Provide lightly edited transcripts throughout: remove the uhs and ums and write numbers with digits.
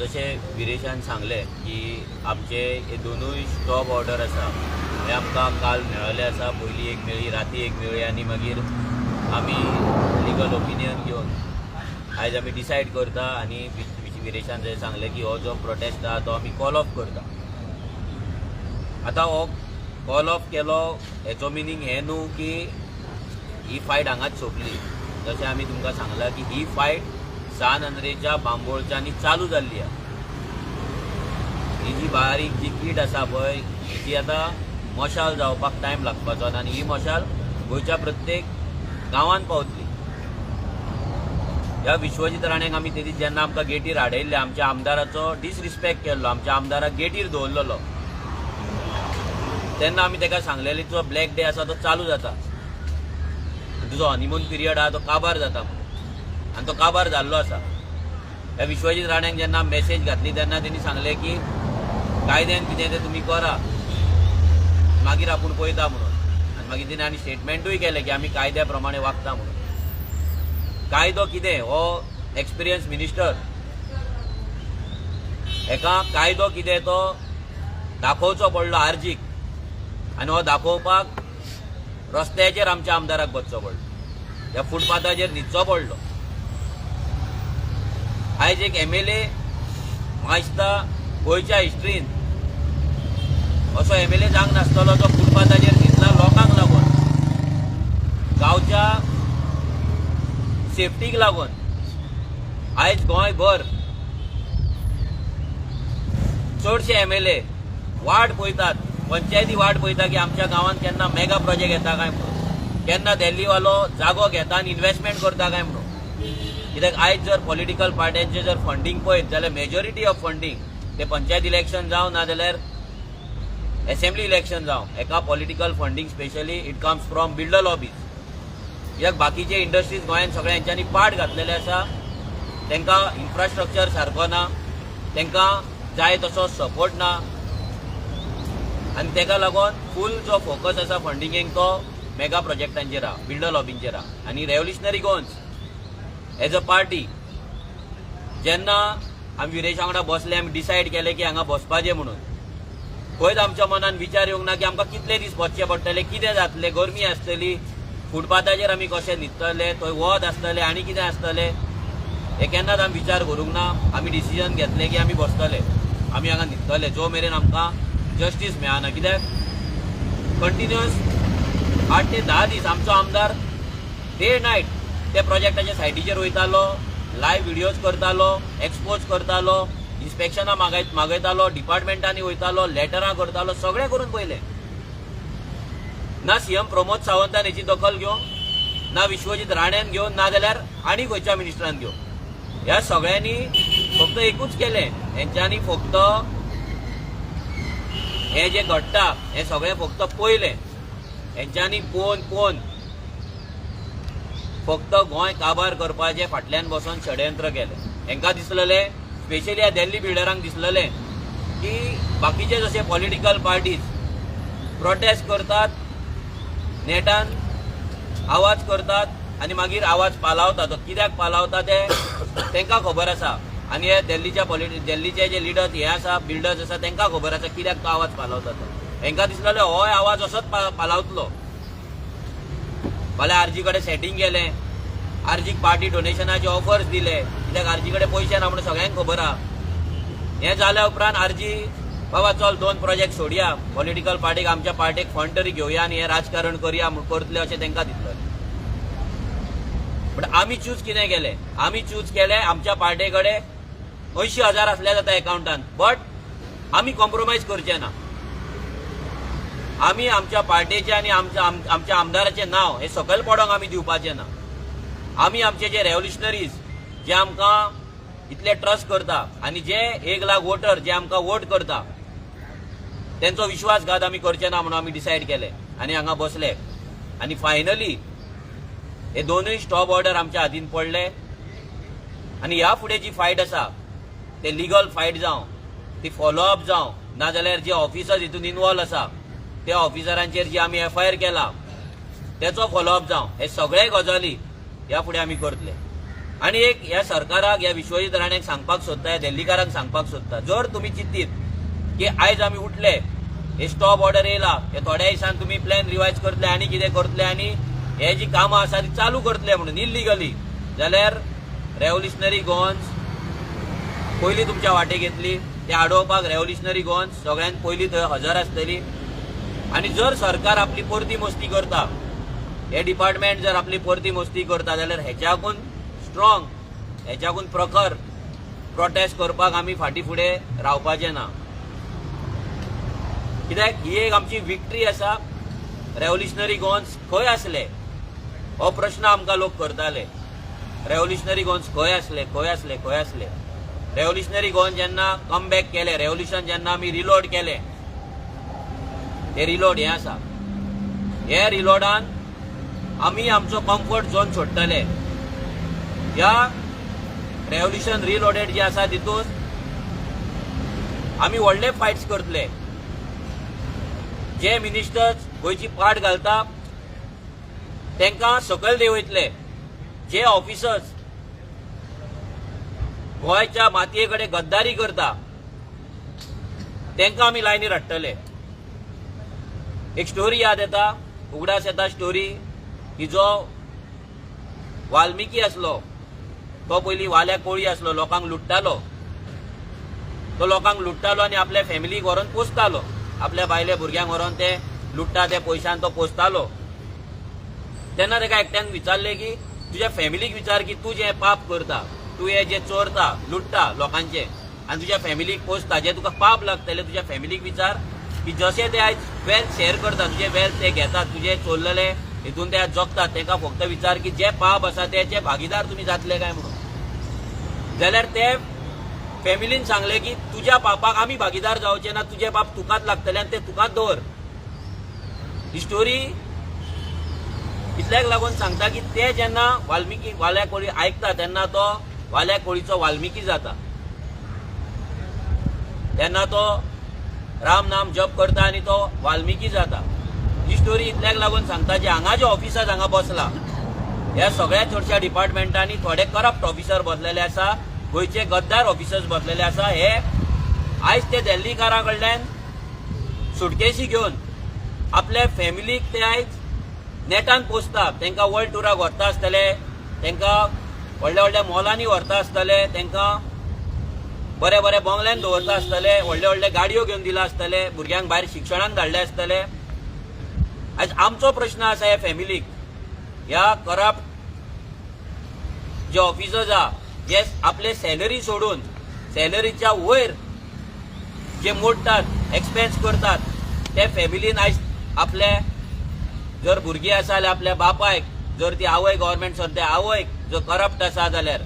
जशें विरेशान सांगलें की आमचे हे दोनूय स्टॉप ऑर्डर आसा, हे आमकां काल मेळ्ळले आसा. पयली एक मेळ्ळी, राती एक मेळ्ळी आनी मागीर आमी लिगल ओपिनियन घेवन आयज आमी डिसायड करता. आनी विरेशान जशें सांगलें की हो जो प्रोटेस्ट आहा तो आमी कॉल ऑफ करता. आतां हो कॉल ऑफ केलो हेचो मिनींग हें न्हू की ही फायट हांगाच सोंपली. जशें आमी तुमकां सांगलां की ही फायट सान आंद्रेच्या बांबोळच्यांनी चालू जाल्ली आहा. ही जी बारीक जी कीट आसा पळय, ही आतां मशाल जावपाक टायम लागपाचो ना आनी ही मशाल गोंयच्या प्रत्येक गांवांत पावतली. ह्या विश्वजीत राणेक आमी ते दीस जेन्ना आमकां गेटीर हाडयल्ले, आमच्या आमदाराचो डिसरिस्पेक्ट केल्लो, आमच्या आमदाराक गेटीर दवरलेलो, तेन्ना आमी ताका सांगलेले, तुजो ब्लॅक डे आसा तो चालू जाता आनी तुजो हनीमून पिरियड आहा तो काबार जाता म्हणून. आनी तो काबार जाल्लो आसा. ह्या विश्वजीत राण्याक जेन्ना मेसेज घातली तेन्ना तेणी सांगलें की कायद्यान कितें तें तुमी करा, मागीर आपूण पळयता म्हणून. आनी मागीर तेणी आनी स्टेटमेंटूय केलें की आमी कायद्या प्रमाणे वागता म्हणून. कायदो कितें, हो एक्सपिरियन्स मिनिस्टर, हेका कायदो कितें तो दाखोवचो पडलो आर्जीक. आनी हो दाखोवपाक रस्त्याचेर आमच्या आमदाराक बसचो पडलो, ह्या फुटपाथाचेर न्हिदचो पडलो. आयज एक एमएलए, म्हाका दिसता गोंयच्या हिस्ट्रीन असो एमएलए जावंक नासतलो जो फुटपाथाचेर न्हिदला लोकांक लागून, गांवच्या सेफ्टीक लागून. आयज गोंयभर चडशे एमएलए वाट पळयतात, पंचायती वाट पळयता की आमच्या गांवांत केन्ना मेगा प्रोजेक्ट येता काय म्हणून, केन्ना दिल्लीवालो जागो घेता आनी इन्व्हेस्टमेंट करता काय म्हणून. कित्याक आयज जर पॉलिटिकल पार्ट्यांचे जर फंडींग पळयत जाल्यार मेजॉरिटी ऑफ फंडींग, ते पंचायत इलेक्शन जावं ना जाल्यार एसेंब्ली इलेक्शन जावं, एका political funding specially it comes from builder lobbies. कित्याक बाकीचे इंडस्ट्रीज गोंयांत सगळ्या हेंच्यांनी पाट घातलेले आसा. तांकां इन्फ्रास्ट्रक्चर सारको ना, तांकां जाय तसो सपोर्ट ना आनी ताका लागून फूल जो फोकस आसा फंडिंगेक तो मेगा प्रोजेक्टांचेर आहा, बिल्डर लॉबींचेर आहा. आनी revolutionary Goans as a party, जेन्ना आमी विरेशा वांगडा बसले, आमी डिसायड केलें की हांगा बसपाचें म्हणून, खंयच आमच्या मनान विचार येवंक ना की आमकां कितले दीस बसचे पडटले, कितें जातलें, गरमी आसतली, फुटपाथाचेर आमी कशें न्हिदतले, थंय वत आसतलें आनी कितें आसतलें, हे केन्नाच आमी विचार करूंक ना. आमी डिसिजन घेतलें की आमी बसतले, आमी हांगा न्हिदतले जो मेरेन आमकां जस्टीस मेळना. कित्याक कंटिन्युअस 8 ते 10 दीस आमचो आमदार डे नायट त्या प्रोजेक्टाच्या सायटीचेर वयतालो, लायव्ह व्हिडियोज करतालो, एक्सपोज करतालो, इन्स्पेक्शनां मागयतालो, डिपार्टमेंटांनी वयतालो, लेटरां करतालो, सगळें करून पळयलें. ना सीएम प्रमोद सावंतान हेची दखल घेवंक ना, विश्वजीत राण्यान घेवन ना जाल्यार आनी खंयच्या मिनिस्टरान घेवन. ह्या सगळ्यांनी फक्त एकूच केलें, हेंच्यांनी फक्त हें जें घडटा हें सगळें फक्त पळयलें. हेंच्यांनी पळोवन पळोवन फक्त गोंय काबार करपाचें फाटल्यान बसून षडयंत्र केलें. हेंकां दिसलेलें, स्पेशली ह्या दिल्ली बिल्डरांक दिसलेलें की बाकीचे जशे पॉलिटिकल पार्टीज प्रोटेस्ट करतात, नेटान आवाज करतात आनी मागीर आवाज पालावता, तो कित्याक पालावता ते तांकां खबर आसा. आनी हे दिल्लीच्या पॉलिटी दिल्लीचे जे लिडर्स हे आसा, बिल्डर्स आसा, तांकां खबर आसा कित्याक तो आवाज पालावता तो. हेंकां दिसलेलें होय आवाज असोच पालावतलो. फाल्यां आरजी कडेन सेटींग केलें, आरजीक पार्टी डोनेशनाचे ऑफर्स दिले, कित्याक आरजी कडेन पयशे ना म्हणून सगळ्यांक खबर आहा. हें जाल्या उपरांत आरजी बाबा चल दोन प्रोजेक्ट सोडया, पॉलिटिकल पार्टीक आमच्या पार्टीक फंड तरी घेवया आनी हें राजकारण करया म्हूण करतले अशें तांकां दिसलें. बट आमी चूज कितें केलें? आमी चूज केलें, आमच्या पार्टे कडेन 80,000 आसल्यार जाता एकावंटान, बट आमी कॉम्प्रोमायज करचे ना. आमी आमच्या पार्टेचे आनी आमच्या आमदाराचें नांव हें सकयल पडोंक आमी दिवपाचें ना. आमी आमचे जे रेव्होल्युशनरीज जे आमकां इतले ट्रस्ट करता आनी जे 1 लाख वोटर जे आमकां वोट करता तेंचो विश्वासघात आमी करचे ना म्हणून आमी डिसायड केले आनी हांगा बसले. आनी फायनली हे दोनूय स्टॉप ऑर्डर आमच्या हातीन पडले. आनी ह्या फुडें जी फायट आसा ते लिगल फायट जावं, ती फॉलोअप जावं, नाजाल्यार जे ऑफिसर्स हितून इनवॉल्व आसा त्या ऑफिसरांचेर जी आमी एफआयआर केला तेचो फॉलोअप जावं, हे सगळे गजाली ह्या फुडें आमी करतले. आनी एक ह्या सरकाराक, ह्या विश्वजीत राणेक सांगपाक सोदता, ह्या दिल्लीकारांक सांगपाक सोदता, जर तुमी चिंतीत की आयज आमी उठले, हे स्टॉप ऑर्डर येयला, हे थोड्या दिसान तुमी प्लॅन रिवायज करतले आनी कितें करतले आनी हे जी कामां आसा ती चालू करतले म्हणून इल्लिगली, जाल्यार रेव्होल्युशनरी गोवन्स पयलीं तुमच्या वाटेक येतली. ते आडोवपाक रेव्होल्युशनरी गोवन्स सगळ्यांत पयलीं थंय हजर आसतली. आनी जर सरकार आपली परती मस्ती करता, हे डिपार्टमेंट जर आपली परती मस्ती करता, जाल्यार हेच्याकून स्ट्रॉंग, हेच्याकून प्रखर प्रोटेस्ट करपाक आमी फाटीं फुडें रावपाचें ना, कित्याक ही एक आमची विक्ट्री आसा. रेव्होल्युशनरी गोवन्स खंय आसले हो प्रश्न आमकां लोक करताले. रेव्होल्युशनरी गोवन्स खंय आसले, खंय आसले, खंय आसले? रेव्होल्युशनरी गोवन जेन्ना कमबॅक केले, रेव्होल्युशन जेन्ना आमी रिलोड केले, ते रिलोड हें आसा. हे रिलोडान आमी आमचो कम्फर्ट झोन सोडटले. ह्या रेव्होल्युशन रिलोडेड जे आसा तितून आमी व्हडले फायट्स करतले. जे मिनिस्टर्स गोंयची पाट घालता तांकां सकयल देंवयतले. जे ऑफिसर्स गोंयच्या मातये कडेन गद्दारी करता तांकां आमी लायनीर हाडटले. एक स्टोरी याद येता, उगडास येता स्टोरी की जो वाल्मिकी आसलो तो पयलीं वाल्या कोळी आसलो, लोकांक लुट्टालो. तो लोकांक लुट्टालो आनी आपल्या फॅमिलीक व्हरोन पोसतालो. आपल्या बायले भुरग्यांक व्हरोन ते लुट्टा त्या पयशान तो पोसतालो. तेन्ना ताका एकट्यान विचारलें की तुज्या फॅमिलीक विचार की तूं जें पाप करता, तूं हे जे चोरता, लुट्टा लोकांचे आनी तुज्या फॅमिलीक पोसता, जे तुका पाप लागतले, तुज्या फॅमिलीक विचार की जशे ते आयज वेल्थ शेअर करता, तुजे वेल्थ ते घेतात, तुजे चोरलेले हितून ते आज जगतात, तांकां फक्त विचार की जे पाप आसा तेचे भागीदार तुमी जातले काय म्हणून. जाल्यार ते फॅमिलीन सांगले की तुज्या पापाक आमी भागीदार जावचे ना, तुजे पाप तुकाच लागतले आनी ते तुकाच दवर. ही स्टोरी इतल्याक लागून सांगता की ते जेन्ना वाल्मिकी वाल्या कोळी आयकता तेन्ना तो वाल्या कोळीचो वाल्मिकी जाता. तेन्ना तो राम नाम जप करता आनी तो वाल्मिकी जाता. ही स्टोरी इतल्याक लागून सांगता, जे हांगा जे ऑफिसर्स हांगा बसला, ह्या सगळ्या चडश्या डिपार्टमेंटांनी थोडे करप्ट ऑफिसर बसलेले आसा, गोंयचे गद्दार ऑफिसर्स बसलेले आसा. हे आयज ते दिल्लीकारां कडल्यान सुटकेशी घेवन आपल्या फॅमिलीक ते आयज नेटान पोसता. तांकां वर्ल्ड टुराक व्हरता आसतले, तांकां व्हडल्या व्हडल्या मॉलांनी व्हरता आसतले, तांकां बरे बरे बंगल्यान दवरता आसतले, व्हडले व्हडले गाडयो घेवन दिला आसतले, भुरग्यांक भायर शिक्षणाक धाडले आसतले. आयज आमचो प्रश्न आसा ह्या फॅमिलीक, ह्या करप्ट जे ऑफिसर्स आहा, जे आपले सॅलरी सोडून सॅलरीच्या वयर जे मोडटात, एक्सपेन्स करतात, ते फॅमिलीन आयज आपले जर भुरगीं आसा जाल्यार आपल्या बापायक, जर ती आवय गव्हर्मेंट सर्वंट, आवयक जर करप्ट आसा जाल्यार,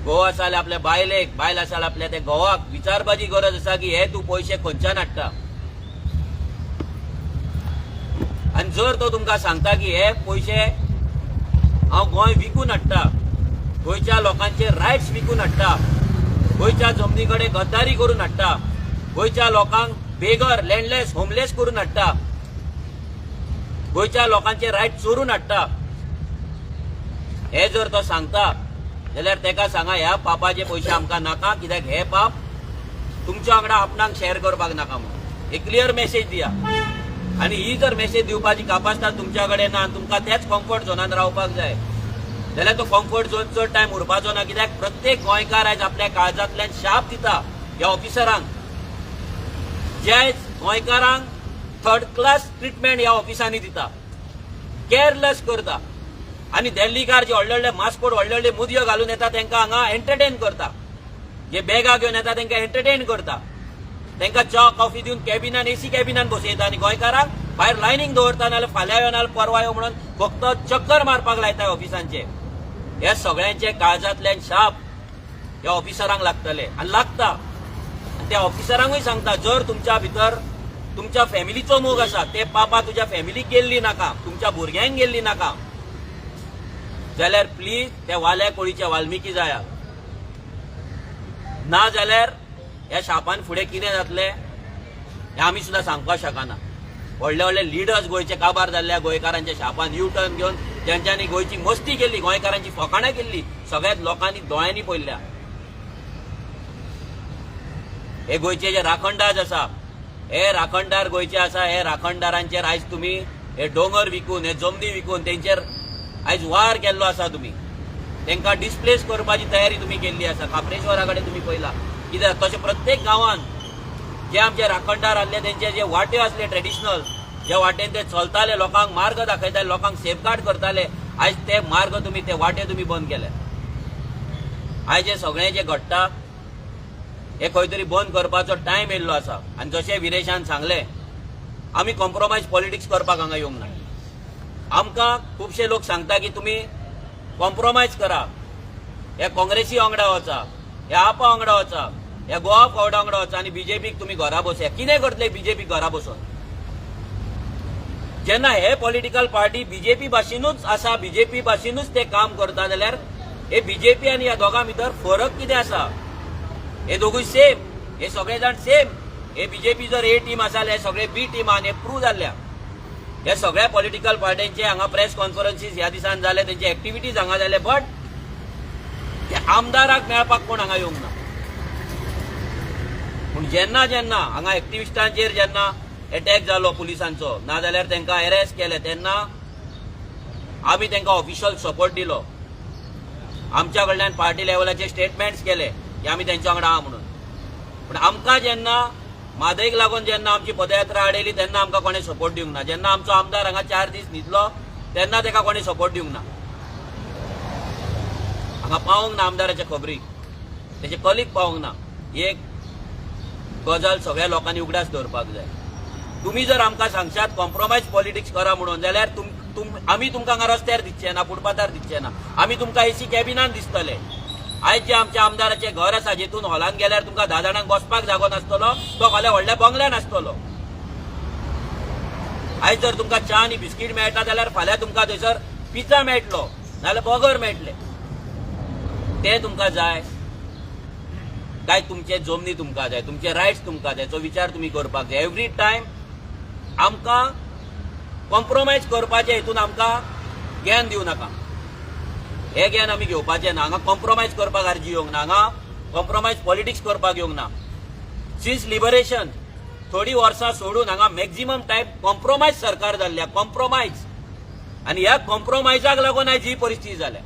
घोव आसा जाल्यार आपल्या बायलेक, बायल आसा जाल्यार आपल्या त्या घोवाक विचारपाची गरज आसा की हे तूं पयशे खंयच्यान हाडटा. आनी जर तो तुमकां सांगता की हे पयशे हांव गोंय विकून हाडटा, गोंयच्या लोकांचे रायट्स विकून हाडटा, गोंयच्या जमनी कडेन गद्दारी करून हाडटा, गोंयच्या लोकांक बेगर, लँडलेस, होमलेस करून हाडटा, गोंयच्या लोकांचे रायट चोरून हाडटा, हे जर तो सांगता जाल्यार तेका सांगा, ह्या पापाचे पयशे आमकां नाका, कित्याक हे पाप तुमच्या वांगडा आपणाक शेअर करपाक नाका म्हणून एक क्लियर मेसेज दिया. आनी ही जर मेसेज दिवपाची कापास्ताद तुमच्या कडेन ना आनी तुमकां त्याच कम्फर्ट झोनान रावपाक जाय जाल्यार तो कम्फर्ट झोन चड टायम उरपाचो ना, कित्याक प्रत्येक गोंयकार आयज आपल्या काळजांतल्यान शाप दिता ह्या ऑफिसरांक, जे आयज गोंयकारांक थर्ड क्लास ट्रिटमेंट ह्या ऑफिसांनी दिता, केअरलेस करता आनी दिल्लीकार जे व्हडले व्हडले मास्कोट, व्हडले व्हडले मुदयो घालून येता तांकां हांगा एंटरटेन करता. जे बॅगां घेवन येता तांकां एंटरटेन करता, तांकां च्या कॉफी दिवन कॅबिनान, एसी कॅबिनान बसयता आनी गोंयकारांक भायर लायनीक दवरता, नाजाल्यार फाल्यां यो, नाजाल्यार परवा यो म्हणून फक्त चक्कर मारपाक लायता ऑफिसांचे. हे सगळ्यांचे काळजांतल्यान शाप ह्या ऑफिसरांक लागतले आनी लागता. आनी त्या ऑफिसरांकूय सांगता, जर तुमच्या भितर तुमच्या फॅमिलीचो मोग आसा, ते पापा तुज्या फॅमिलीक गेल्ली नाका, तुमच्या भुरग्यांक गेल्ली नाका जाल्यार प्लीज त्या वाल्या कोळीच्या वाल्मिकी जाया. ना जाल्यार ह्या शापान फुडें कितें जातलें हें आमी सुद्दां सांगपाक शकना. व्हडले व्हडले लिडर्स गोंयचे काबार जाल्ल्या गोंयकारांच्या शापान यू टर्न घेवन ज्यांच्यांनी गोंयची मस्ती केल्ली, गोंयकारांची फकाणां केल्ली, सगळ्यात लोकांनी दोळ्यांनी पळयल्या. हे गोंयचे जे राखणदार आसा, हे राखणदार गोंयचे आसा, हे राखणदारांचेर आयज तुमी हे दोंगर विकून, हे जमनी विकून तेंचेर आयज वार केल्लो आसा. तुमी तांकां डिस्प्लेस करपाची तयारी तुमी केल्ली आसा. खाप्रेश्वरा कडेन तुमी पळयला कित्याक, तशें प्रत्येक गांवांत जे आमचे राखणदार आसले, तेंचे जे वाटे आसले ट्रेडिशनल, ज्या वाटेन ते चलताले, लोकांक मार्ग दाखयताले, लोकांक सेफगार्ड करताले, आयज ते मार्ग तुमी, ते वाटे तुमी बंद केले. आयज हे सगळें जे घडटा हे खंय तरी बंद करपाचो टायम येयल्लो आसा. आनी जशें विरेशान सांगलें, आमी कॉम्प्रोमायज पॉलिटिक्स करपाक हांगा येवंक ना. आमकां खुबशे लोक सांगता की तुमी कॉम्प्रोमायज करा, हे काँग्रेसी वांगडा वचा, हे आपा वांगडा वचा, हे गोवा फॉरवर्डा वांगडा वचा आनी बीजेपीक तुमी घरा बसया. कितें करतले बीजेपी घरा बसून, जेन्ना हे पॉलिटिकल पार्टी बीजेपी भाशेनूच आसा, बीजेपी भाशेनूच ते काम करता, जाल्यार हे बीजेपी आनी ह्या दोगां भितर फरक कितें आसा? हे दोगूय सेम, हे सगळे जाण सेम. हे बीजेपी जर ए टीम आसा जाल्यार हे सगळे बी टीम आहा. हे प्रूव जाल्ल्या हे सगळ्या पॉलिटिकल पार्ट्यांचे हांगा प्रेस कॉन्फरन्सीस ह्या दिसान जाले, तेंचे एक्टिविटीज हांगा जाले, बट ते आमदाराक मेळपाक कोण हांगा येवंक ना. पूण जेन्ना जेन्ना हांगा एक्टिविस्टांचेर जेन्ना एटॅक जालो पुलिसांचो, नाजाल्यार तांकां अरेस्ट केले, तेन्ना आमी तांकां ऑफिशियल सपोर्ट दिलो. आमच्या कडल्यान पार्टी लेवलाचे स्टेटमेंट्स केले की आमी तेंच्या वांगडा आहा म्हणून. पूण आमकां जेन्ना म्हादयक लागून जेन्ना आमची पदयात्रा आडयली, तेन्ना आमकां कोणें सपोर्ट दिवंक ना. जेन्ना आमचो आमदार हांगा 4 दीस न्हिदलो, तेन्ना ताका कोणें सपोर्ट दिवंक ना. हांगा पावोंक ना आमदाराच्या खबरीक, तेचे कलीक पावोंक ना. ही एक गजाल सगळ्या लोकांनी उगडास दवरपाक जाय. तुमी जर आमकां सांगशात कॉम्प्रोमायज पॉलिटिक्स करा म्हणून, जाल्यार तुम तुम आमी तुमकां हांगा रस्त्यार दिसचे ना, फुटपाथार दिसचे ना, आमी तुमकां एसी कॅबिनान दिसतले. आयज जे आमच्या आमदाराचें घर आसा, जेतून हॉलान गेल्यार तुमकां 10 जाणांक बसपाक जागो नासतलो, तो फाल्यां व्हडल्या बंगल्यान आसतलो. आयज जर तुमकां च्या आनी बिस्कीट मेळटा जाल्यार फाल्यां तुमकां थंयसर पिझ्झा मेळटलो, नाजाल्यार बर्गर मेळटले. ते तुमकां जाय काय तुमचे जमनी तुमकां जाय, तुमचे रायट्स तुमकां जाय, तो विचार तुमी करपाक जाय. एवरी टायम आमकां कॉम्प्रोमायज करपाचे हितून आमकां ज्ञान दिवं नाका. हे ज्ञान आमी घेवपाचें ना. हांगा कॉम्प्रोमायज करपाक आरजी येवंक ना, हांगा कॉम्प्रोमायज पॉलिटिक्स करपाक येवंक ना. सिन्स लिबरेशन थोडी वर्सां सोडून हांगा मॅक्झिमम टायम कॉम्प्रोमायज सरकार जाल्ल्या, कॉम्प्रोमायज. आनी ह्या कॉम्प्रोमायजाक लागून आयज ही परिस्थिती जाल्या.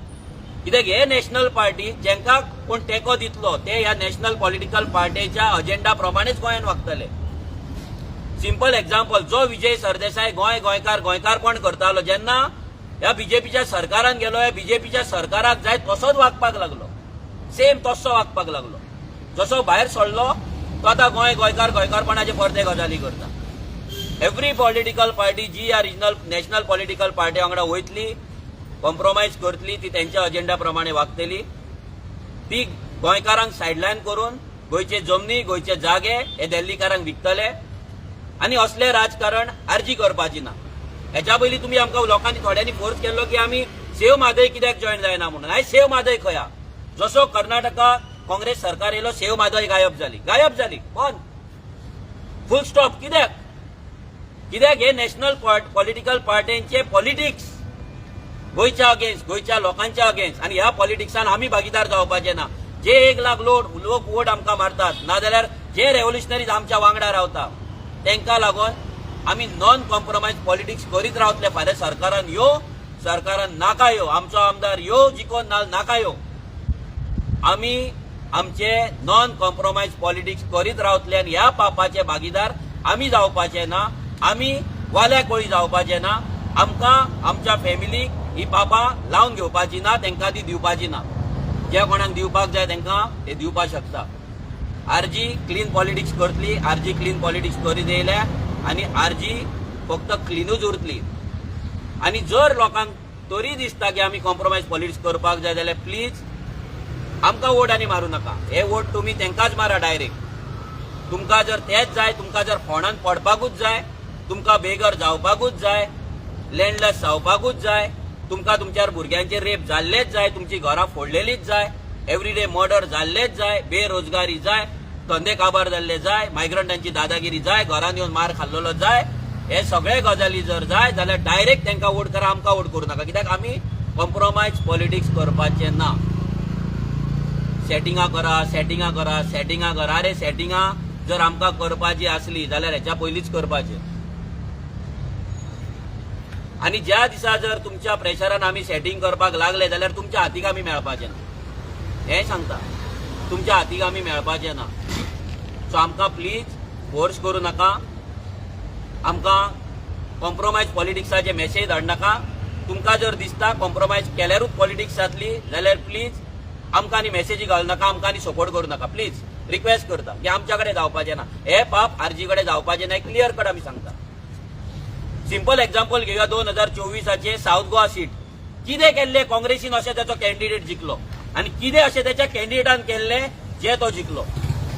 कित्याक हे नॅशनल पार्टी जेंका कोण तेंको दितलो, ते ह्या नॅशनल पॉलिटिकल पार्टीच्या अजेंडा प्रमाणेच गोंयांत वागतले. सिंपल एक्झाम्पल, जो विजय सरदेसाय गोंय, गोंयकार, गोंयकारपण करतालो, जेन्ना ह्या बीजेपीच्या सरकारान गेलो, ह्या बीजेपीच्या सरकाराक जाय तसोच वागपाक लागलो, सेम तसो वागपाक लागलो. जसो भायर सरलो तो आतां गोंय, गोंयकार, गोंयकारपणाचे परते गजाली करता. एवरी पॉलिटिकल पार्टी जी ह्या रिजनल नॅशनल पॉलिटिकल पार्टी वांगडा वयतली, कॉम्प्रोमायज करतली, ती तेंच्या अजेंडा प्रमाणे वागतली. ती गोंयकारांक सायडलायन करून गोंयचे जमनी, गोंयचे जागे हे दिल्लीकारांक विकतले. आनी असलें राजकारण आरजी करपाची ना. हेच्या पयलीं तुमी आमकां लोकांनी थोड्यांनी फोर्स केल्लो की आमी सेव म्हादय कित्याक जॉयन जायना म्हणून. आयज सेव म्हादय खंय आहा? जसो कर्नाटका काँग्रेस सरकार येयलो, सेव म्हादय गायब जाली, गायब जाली, बंद, फुल स्टॉप. कित्याक? कित्याक हे नॅशनल पॉलिटिकल पार्ट्यांचे पॉलिटिक्स गोंयच्या अगेन्स्ट, गोंयच्या लोकांच्या अगेन्स्ट. आनी ह्या पॉलिटिक्सान आमी भागीदार जावपाचे ना. जे 1 लाख लोक लोक वोट आमकां मारतात, नाजाल्यार जे रेव्होल्युशनरीज आमच्या वांगडा रावता, तांकां लागून आमी नॉन कॉम्प्रोमायज पॉलिटिक्स करीत रावतले. फाल्यां सरकारान यो, सरकारान नाका यो, आमचो आमदार यो जिकोन ना नाका यो, आमी आमचे नॉन कॉम्प्रोमायज पॉलिटिक्स करीत रावतले. आनी ह्या पापाचे भागीदार आमी जावपाचे ना. आमी वाल्या कोळी जावपाचे ना. आमकां आमच्या फॅमिलीक ही पापां लावन घेवपाची ना, तांकां ती दिवपाची ना. जे कोणाक दिवपाक जाय तांकां ते दिवपाक शकता. आरजी क्लीन पॉलिटिक्स करतली. आरजी क्लीन पॉलिटिक्स करीत येयल्या आनी आरजी फक्त क्लिनूच उरतली. आनी जर लोकांक तरी दिसता की आमी कॉम्प्रोमायज पॉलिटिक्स करपाक जाय, जाल्यार प्लीज आमकां वोट आनी मारूं नाका. हे वोट तुमी तांकांच मारा डायरेक्ट. तुमकां जर तेच जाय, तुमकां जर फोंडान पडपाकूच जाय, तुमकां बेघर जावपाकूच जाय, लँडलेस जावपाकूच जाय, तुमकां तुमच्या भुरग्यांचेर रेप जाल्लेच जाय, तुमची घरां फोडलेलीच जाय, एवरीडे मर्डर जाल्लेच जाय, बेरोजगारी जाय, धंदे काबार जाल्ले जाय, मायग्रंटांची दादागिरी जाय, घरान येवन मार खाल्लेलो जाय, हे सगळे गजाली जर जाय जाल्यार डायरेक्ट तांकां वोट करा, आमकां वोट करूं नाका, कित्याक आमी कॉम्प्रोमायज पॉलिटिक्स करपाचें ना. सेटिंगां करा, सेटिंगां करा, सेटिंगां करा. अरे, सेटिंगां जर आमकां करपाची आसली जाल्यार हेच्या पयलींच करपाचें. आनी ज्या दिसा जर तुमच्या प्रेशरान आमी सेटिंग करपाक लागले जाल्यार तुमच्या हातीक आमी मेळपाचें ना, हें सांगता. तुमच्या हातीक आमी मेळपाचें ना. सो आमकां प्लीज फोर्स करूं नाका. आमकां कॉम्प्रोमायज पॉलिटिक्साचे मेसेज धाडनाका. तुमकां जर दिसता कॉम्प्रोमायज केल्यारूच पॉलिटिक्स जातली जाल्यार प्लीज आमकां आनी मेसेजी घालनाका, आमकां आनी सपोर्ट करूं नाका. प्लीज रिक्वेस्ट करता की आमच्या कडेन जावपाचें ना हे पाप, आरजी कडेन जावपाचें ना. क्लियर कट आमी सांगता. सिंपल एक्झाम्पल घेवया, 2024आचे साऊथ गोवा सीट. कितें केल्लें काँग्रेसीन अशें त्याचो कॅन्डिडेट जिखलो आनी कितें अशें त्याच्या कॅन्डिडेटान केल्लें जे तो जिखलो?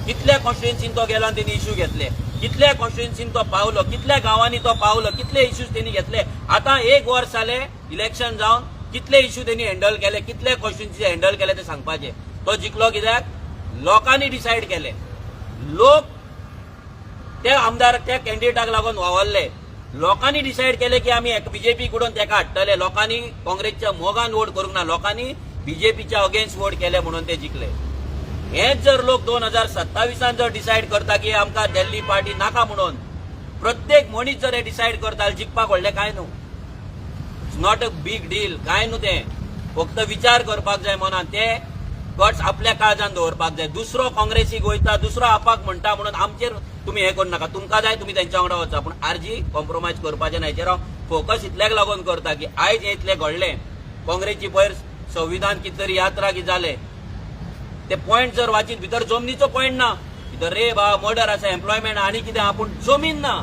कितल्या कॉन्स्टिट्युएन्सीन तो गेलो आनी तेणी इश्यू घेतले? कितल्या कॉन्स्टिट्युएन्सीन तो पावलो? कितल्या गांवांनी तो पावलो? कितले इश्यूज तेणी घेतले? आतां एक वर्स जालें इलेक्शन जावन, कितले इश्यू तेणी हँडल केले, कितले कॉन्स्टिट्युएन्सी हँडल केले ते सांगपाचे. तो जिखलो कित्याक? लोकांनी डिसायड केले. लोक त्या आमदार, त्या कॅन्डिडेटाक लागून वावरले. लोकांनी डिसायड केले की आमी बीजेपी कडून तेका हाडटले. लोकांनी काँग्रेसच्या मोगान वोट करूंक ना, लोकांनी बीजेपीच्या अगेन्स्ट वोट केले म्हणून ते जिखले. हेच जर लोक 2027आन जर डिसायड करता की आमकां दिल्ली पार्टी नाका म्हणून, प्रत्येक मनीस जर हे डिसायड करता, जिखपाक व्हडलें कांय न्हू. It's not a big deal. कांय न्हू तें. फक्त विचार करपाक जाय मनान, ते गट्स आपल्या काळजान दवरपाक जाय. दुसरो काँग्रेसीक वयता, दुसरो आपाक म्हणटा म्हणून आमचेर तुमी हें करूं नाका. तुमकां जाय तुमी तेंच्या वांगडा वचा, पूण आरजी कॉम्प्रोमायज करपाचें ना. हेचेर हांव फोकस इतल्याक लागून करता की आयज हें इतलें घडलें, काँग्रेसची पयर संविधान कितें तरी यात्रा कितें जालें, ते पॉयंट जर वाचीत भितर जमनीचो पॉयंट ना. भितर रेप आहा, मर्डर आसा, एम्प्लॉयमेंट आनी कितें आहा, पूण जमीन ना,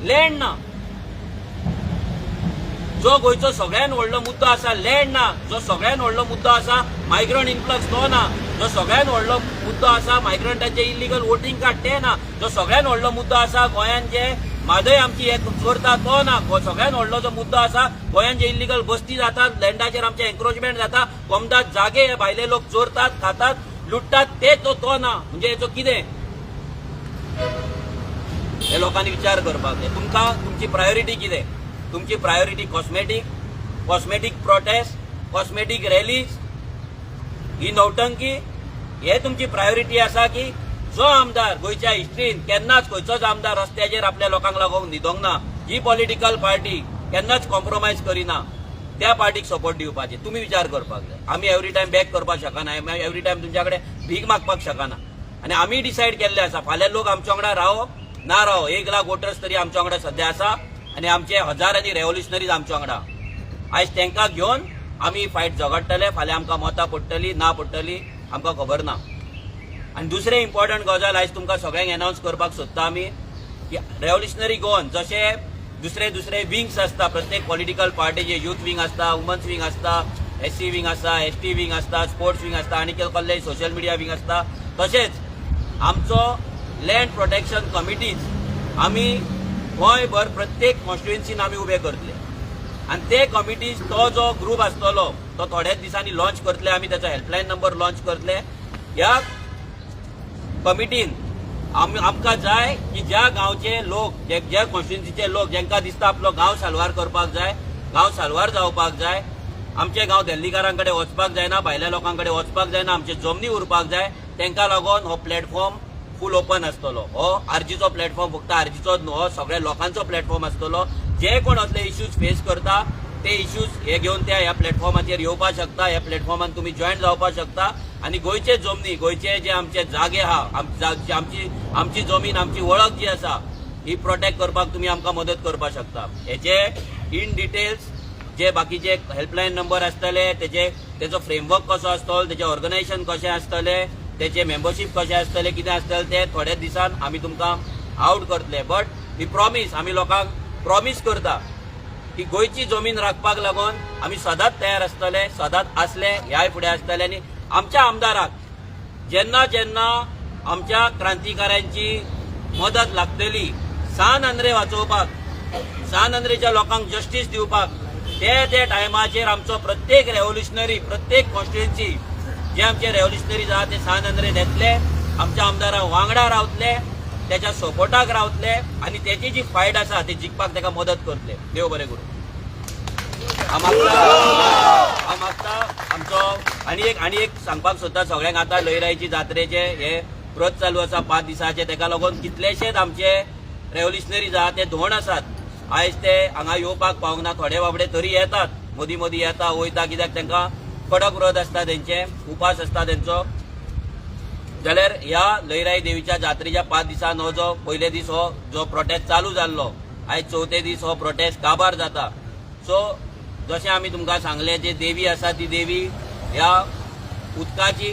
लँड ना. जो गोंयचो सगळ्यात व्हडलो मुद्दो आसा, लँड ना. जो सगळ्यात व्हडलो मुद्दो आसा, मायग्रंट इन्फ्लक्स, तो ना. जो सगळ्यात व्हडलो मुद्दो आसा, मायग्रंटाचे इलिगल वोटींग कार्ड, ते ना. जो सगळ्यात व्हडलो मुद्दो आसा, गोंयांत जे म्हादय आमची हे चोरता, तो ना. सगळ्यात व्हडलो जो मुद्दो आसा, गोंयांत जे इलिगल बस्ती जातात, लँडाचेर आमचे एन्क्रोचमेंट जाता, कोमदाद जागे हे भायले लोक चोरतात, खातात, लुटतात, ते तो तो ना. म्हणजे हेचो कितें, हे लोकांनी विचार करपाक जाय. तुमकां तुमची प्रायोरिटी कितें? तुमची priority cosmetic, cosmetic protest, cosmetic rallies, ही नौटंकी, हे तुमची प्रायोरिटी आसा की जो आमदार गोंयच्या हिस्ट्रीन केन्नाच खंयचोच आमदार रस्त्याचेर आपल्या लोकांक लागून न्हिदोंक ना, ही पॉलिटिकल पार्टी केन्नाच कॉम्प्रोमायज करिना, त्या पार्टीक सपोर्ट दिवपाचे तुमी विचार करपाक जाय. आमी एवरी टायम बॅक करपाक शकना, आमी एवरी टायम तुमच्या कडेन भीक मागपाक शकना. आनी आमी डिसायड केल्ले आसा, फाल्यां लोक आमच्या वांगडा रावो ना रावो, 1 लाख वोटर्स तरी आमच्या वांगडा सध्या आसा आनी आमचे हजारांनी रेव्होल्युशनरीज आमच्या वांगडा. आयज तांकां घेवन आमी फायट झगडटले. फाल्यां आमकां मतां पडटली ना पडटली आमकां खबर ना. आनी दुसरें इम्पॉर्टंट गजाल आयज तुमकां सगळ्यांक अनावन्स करपाक सोदता आमी की रेव्होल्युशनरी गोवन जशे दुसरे दुसरे विंग्स आसता प्रत्येक पॉलिटिकल पार्टीचे, युथ विंग आसता, वुमन्स विंग आसता, एससी विंग आसता, एसटी विंग आसता, स्पोर्ट्स विंग आसता आनी कसले सोशल मिडिया विंग आसता, तशेंच आमचो लँड प्रोटेक्शन कमिटीज आमी गोंयभर प्रत्येक कॉन्स्टिट्युएन्सीन आमी उबे करतले. आनी ते कमिटीज, तो जो ग्रूप आसतलो तो थोड्याच दिसांनी लॉन्च करतले आमी, त्याचो हेल्पलायन नंबर लॉन्च करतले. ह्या कमिटीन आमी आमकां जाय की ज्या गांवचे लोक, जे ज्या कॉन्स्टिट्युएन्सीचे लोक जांकां दिसता आपलो गांव साल्वार करपाक जाय, गांव साल्वार जावपाक जाय, आमचे गांव दिल्लीकारां कडेन वचपाक जायना, भायल्या लोकां कडेन वचपाक जायना, आमचे जमनी उरपाक जाय, तांकां लागून हो प्लॅटफॉर्म फूल ओपन आसतलो. हो आरजीचो प्लॅटफॉर्म फक्त आरजीचोच न्हू, हो सगळ्या लोकांचो प्लॅटफॉर्म आसतलो. जे कोण असले इश्यूज फेस करता ते इश्यूज हे घेवन त्या ह्या प्लॅटफॉर्माचेर येवपाक शकता. ह्या प्लॅटफॉर्मान तुमी जॉयन जावपाक शकता आनी गोंयचे जमनी, गोंयचे जे आमचे जागे आहा, आमची आमची जमीन, आमची वळख जी आसा, ही प्रोटेक्ट करपाक तुमी आमकां मदत करपाक शकता. हेचे इन डिटेल्स, जे बाकीचे हेल्पलायन नंबर आसतले, तेजे तेचो फ्रेमवर्क कसो आसतलो, तेजे ऑर्गनायझेशन कशें आसतलें, तेचे मेंबरशीप कशें आसतलें, कितें आसतलें, ते थोड्या दिसान आमी तुमकां आवट करतले. बट we promise, आमी लोकांक प्रॉमीस करता की गोंयची जमीन राखपाक लागून आमी सदांच तयार आसतले, सदांच आसले, ह्याय फुडें आसतले. आनी आमच्या आमदाराक जेन्ना जेन्ना आमच्या क्रांतिकारांची मदत लागतली सान आंद्रे वाचोवपाक, सान आंद्रेच्या लोकांक जस्टीस दिवपाक, ते ते टायमाचेर आमचो प्रत्येक रेव्होल्युशनरी, प्रत्येक कॉन्स्टिट्युएन्सी जे आमचे रेव्होल्युशनरीज आहा ते सान आंद्रे येतले, आमच्या आमदारां वांगडा रावतले. त्याच्या सपोर्टाक रावतले आनी तेची जी फायट आसा ती जिखपाक ताका मदत करतले. देव बरें करूं. हांव मागता आमचो आनी एक सांगपाक सोदता सगळ्यांक. आतां लयराईची जात्रेचे हे व्रत चालू आसा 5 दिसाचे. तेका लागून कितलेशेच आमचे रेव्होल्युशनरीज आहा, ते धोंड आसात. आयज ते हांगा येवपाक पावंक ना. थोडे बाबडे तरी येतात, मदीं मदीं येता वयता, कित्याक तांकां कडक व्रत आसता, तेंचे उपास आसता तेंचो. जाल्यार ह्या लयराई देवीच्या जात्रेच्या 5 दिसान हो जो पयले दीस हो जो प्रोटेस्ट चालू जाल्लो, आयज चवथे दीस हो प्रोटेस्ट काबार जाता. सो जशें आमी तुमकां सांगलें, जे देवी आसा ती देवी ह्या उदकाची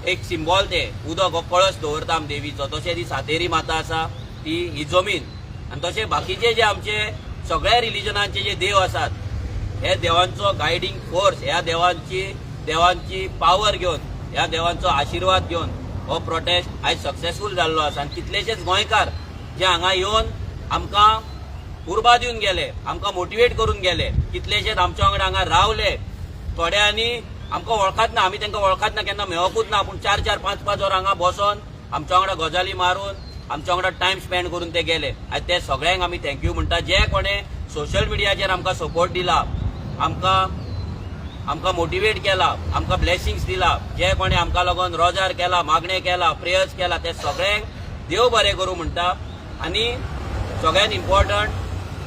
एक सिंबॉल, ते उदक हो कळस दवरता आमी देवीचो, तशें ती सातेरी माता आसा ती ही जमीन. आनी तशें बाकीचे जे आमचे सगळ्या रिलिजनांचे जे देव आसात, हे देवांचो गायडींग फोर्स, ह्या देवांची पावर घेवन, ह्या देवांचो आशिर्वाद घेवन हो प्रोटेस्ट आयज सक्सेसफूल जाल्लो आसा. आनी कितलेशेच गोंयकार जे हांगा येवन आमकां उर्बा दिवन गेले, आमकां मोटिवेट करून गेले, कितलेशेच आमच्या वांगडा हांगा रावले. थोड्यांनी आमकां वळखात ना, आमी तांकां वळखात ना, केन्ना मेळोकूच ना, पूण चार चार पांच पांच वरां हांगा बसोन आमच्या वांगडा गजाली मारून, आमच्या वांगडा टायम स्पेंड करून ते गेले. आनी ते सगळ्यांक आमी thank you म्हणटा, जे कोणे सोशल मिडियाचेर आमकां सपोर्ट दिला, आमकां आमकां मोटिवेट केला, आमकां ब्लेसिंग्स दिला, जे कोणे आमकां लागून रोजार केला, मागणें केला, प्रेयर्स केला, ते सगळ्यांक देव बरें करूं म्हणटा. आनी सगळ्यात इम्पॉर्टंट,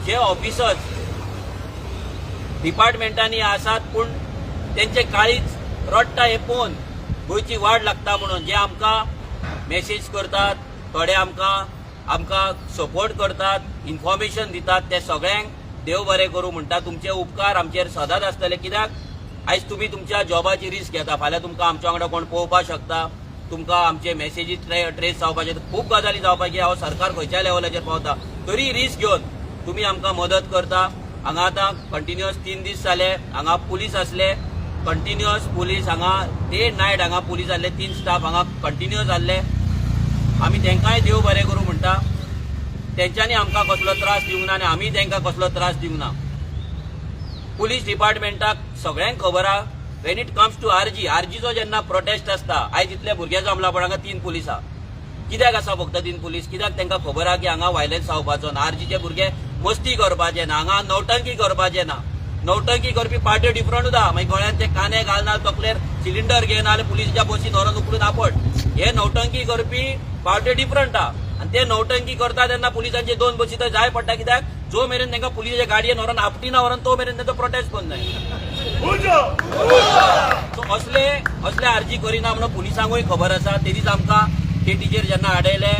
जे ऑफिसर्स डिपार्टमेंटांनी आसात पूण तेंचे काळीज रडटा हें पळोवन, गोंयची वाट लागता म्हणून जे आमकां मेसेज करतात, थोडे आमकां सपोर्ट करतात, इन्फॉर्मेशन दितात, ते सगळ्यांक देव बरें करूं म्हणटा. तुमचे उपकार आमचेर सदांच आसतले, कित्याक आयज तुमी तुमच्या जॉबाची रिस्क घेता. फाल्यां तुमकां आमच्या वांगडा कोण पळोवपाक शकता, तुमकां आमचे मेसेजीस ट्रेस जावपाचे, खूब गजाली जावपाची. हांव सरकार खंयच्या लेवलाचेर पावता, तरी रिस्क घेवन तुमी आमकां मदत करता. हांगा आतां कंटिन्युअस 3 दीस जाले हांगा पुलीस आसले, कंटिन्युअस पुलीस हांगा, डे नायट हांगा पुलीस आसले, तीन स्टाफ हांगा कंटिन्युअस आसले. आमी तांकांय देव बरें करूं म्हणटा. तेंच्यांनी आमकां कसलो त्रास दिवंक ना आनी आमी तांकां कसलो त्रास दिवंक ना. पुलीस डिपार्टमेंटाक सगळ्यांक खबर आहा, when it comes to RG, आरजीचो जेन्ना प्रोटेस्ट आसता, आयज इतले भुरगे जमला, पण हांगा तीन पुलीस आहा. कित्याक आसा फक्त तीन पुलीस? कित्याक तांकां खबर आहा की हांगा व्हायलन्स जावपाचो ना, आरजीचे भुरगे मस्ती करपाचे ना, हांगा नौटंकी करपाचे ना. नौटंकी करपी पार्ट्यो डिफरंट उरता, मागीर गळ्यान ते काने घालना, तकलेर सिलिंडर घेवन नाल्यार पुलिसाच्या बसीन व्हरोन उखलून आपट. हे नौटंकी करपी पार्ट्यो डिफरंट आहा आनी ते नौटंकी करता तेन्ना पुलिसांचे दोन बसी थंय जाय पडटा, कित्याक जो मेरेन तांकां पुलिसाच्या गाडयेन व्हरोन आपटिना व्हरोन, तो मेरेन तांचो प्रोटेस्ट बंद जायना. सो असले असले आरजी करिना म्हणून पुलिसांकूय खबर आसा. ते दीस आमकां केटीचेर जेन्ना आडयले,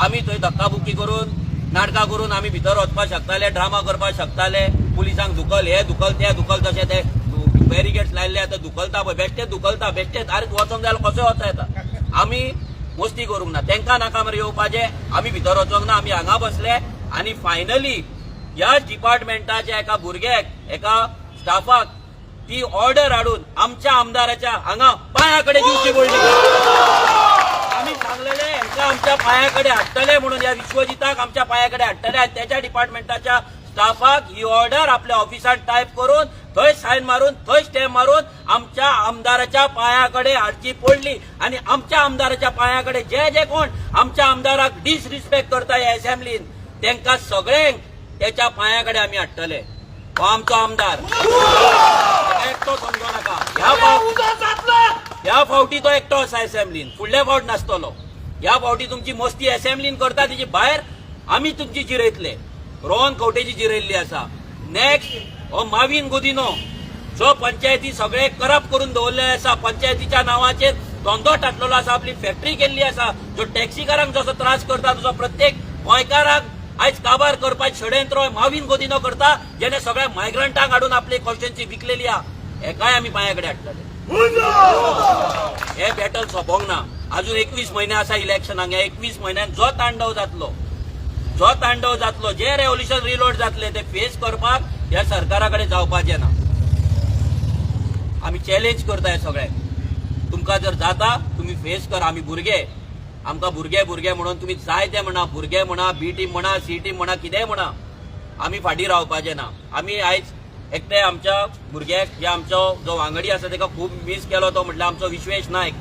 आमी थंय धक्काबुक्की करून, नाटकां करून आमी भितर वचपाक शकताले, ड्रामा करपाक शकताले, पुलिसांक धुकल, हे धुकल, ते धुकल, तशें ते बॅरिगेट्स लायल्ले आतां धुकलता पळय, बेश्टेच धुकलता बेश्टेच. आरे, वचोंक जाय जाल्यार कसोय वता येता. आमी मस्ती करूंक ना. तांकां नाका मरे येवपाचें, आमी भितर वचोंक ना, आमी हांगा बसले. आनी फायनली ह्याच डिपार्टमेंटाच्या एका भुरग्याक, एका स्टाफाक ती ऑर्डर हाडून आमच्या आमदाराच्या हांगा पांया कडेन दिवची पडली. आमी सांगलेले हेंका आमच्या पांया कडेन हाडटले म्हणून, ह्या विश्वजिताक आमच्या पांया कडेन हाडटले. आनी त्याच्या डिपार्टमेंटाच्या स्टाफाक ही ऑर्डर आपल्या ऑफिसात टायप करून, थंय सायन मारून, थंय स्टॅम्प मारून आमच्या आमदाराच्या पांया कडेन हाडची पडली. आनी आमच्या आमदाराच्या पांया कडेन जे जे कोण आमच्या आमदाराक डिसरिस्पेक्ट करता ह्या असेंब्लीन, तांकां सगळ्यांक त्याच्या पांया कडेन आमी हाडटले. हो आमचो आमदार, ताका एकटो समजो नाका. ह्या फावटी तो एकटो आसा असेंब्लीन, फुडल्या फावट नासतलो. ह्या फावटी तुमची मस्ती असेंब्लीन करता, तेजी भायर आमी तुमची जिरयतले. रोहन खंवटेची जिरयल्ली आसा. नेक्स्ट हो माविन गुदिनो, जो पंचायती सगळे करप्ट करून दवरलेले आसा, पंचायतीच्या नावाचेर धंदो टाटलेलो आसा, आपली फॅक्टरी केल्ली आसा, जो टॅक्सीकारांक जसो त्रास करता तसो प्रत्येक गोंयकाराक आयज काबार करपाक षडयंत्र माविन गोदिनो करता, जेणे सगळ्या मायग्रंटांक हाडून आपली कॉन्स्टिट्युएन्सी विकलेली आहा. हेकाय आमी पांया कडेन हाडटले. हे बॅटल सोंपोंक ना. अजून 21 म्हयने आसा इलेक्शनाक. ह्या 21 म्हयन्यान जो तांडव जातलो, जो तांडव जातलो, जे रेव्होल्युशन रिलोड जातले, ते फेस करपाक ह्या सरकारा कडेन जावपाचें ना. आमी चॅलेंज करता हे सगळ्यांक. तुमकां जर जाता, तुमी फेस कर. आमी भुरगे, आमकां भुरगे भुरगे म्हणून तुमी जाय ते म्हणा, भुरगे म्हणा, बी टीम म्हणा, सी टीम म्हणा, कितेंय म्हणा, आमी फाटीं रावपाचे ना. आमी आयज एकटे आमच्या भुरग्याक, जे आमचो जो वांगडी आसा, ताका खूब मीस केलो. तो म्हटल्यार आमचो विश्वेश नायक,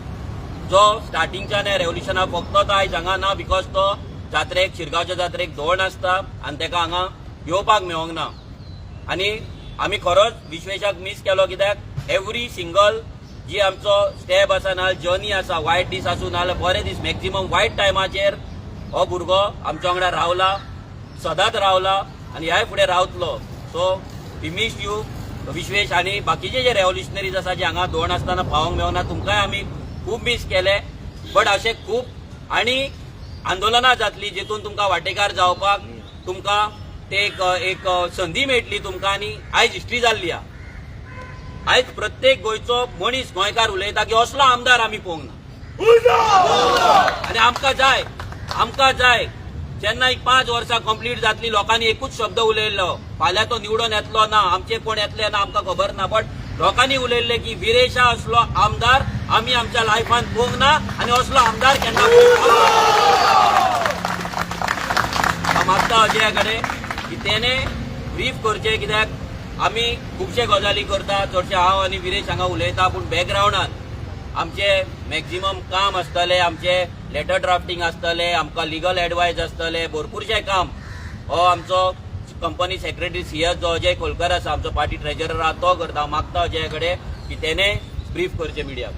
जो स्टार्टिंगच्यान ह्या रेव्होल्युशनाक फक्त तो आयज हांगा ना, because तो जात्रेक, शिरगांवच्या जात्रेक धोंड आसता आनी तेका हांगा येवपाक मेळोंक ना. आनी आमी खरोच विश्वेशाक मीस केलो, कित्याक एवरी सिंगल जी आमचो स्टेप आसा ना, जर्नी आसा, वायट दीस आसूं नाजाल्यार बरे दीस, मॅक्झिमम वायट टायमाचेर हो भुरगो आमच्या वांगडा रावला, सदांच रावला आनी ह्याय फुडें रावतलो. So we miss you, Vishwesh. आनी बाकीचे जे रेव्होल्युशनरीज आसा, जे हांगा धोंड आसतना पावोंक मेळना, तुमकांय आमी खूब मीस केले. बट अशें खूब आनी आंदोलनां जातली, जितून तुमकां वांटेकार जावपाक तुमकां ते एक एक संदी मेळटली तुमकां. आनी आयज हिस्ट्री जाल्ली आहा. आयज प्रत्येक गोंयचो मनीस, गोंयकार उलयता की असलो आमदार आमी पळोवंक ना. आनी आमकां जाय, आमकां जाय. जेन्ना एक 5 वर्सां कंप्लीट जातली, लोकांनी एकूच शब्द उलयल्लो, फाल्यां तो निवडून येतलो ना, आमचे कोण येतले ना, आमकां खबर ना, बट लोकांनी उलयल्ले की विरेशा असलो आमदार आमी आमच्या लायफान पळोवंक ना आनी असलो आमदार केन्ना पळोवंक ना. हांव मागता अजया कडेन की तेणे ब्रीफ करचें, कित्याक आमी खुबशे गजाली करता. चडशे हांव आनी विरेश हांगा उलयता, पूण बॅकग्रावंडान आमचे मॅक्झिमम काम आसतले, आमचे लेटर ड्राफ्टिंग आसतले, आमकां लिगल एडवायज आसतले, भरपूरशें काम हो आमचो कंपनी सेक्रेटरी, सीएस जो अजय खोलकर आसा, आमचो पार्टी ट्रेजरर आहा, तो करता. हांव मागता अजया कडेन की तेणे ब्रीफ करचें मिडियाक.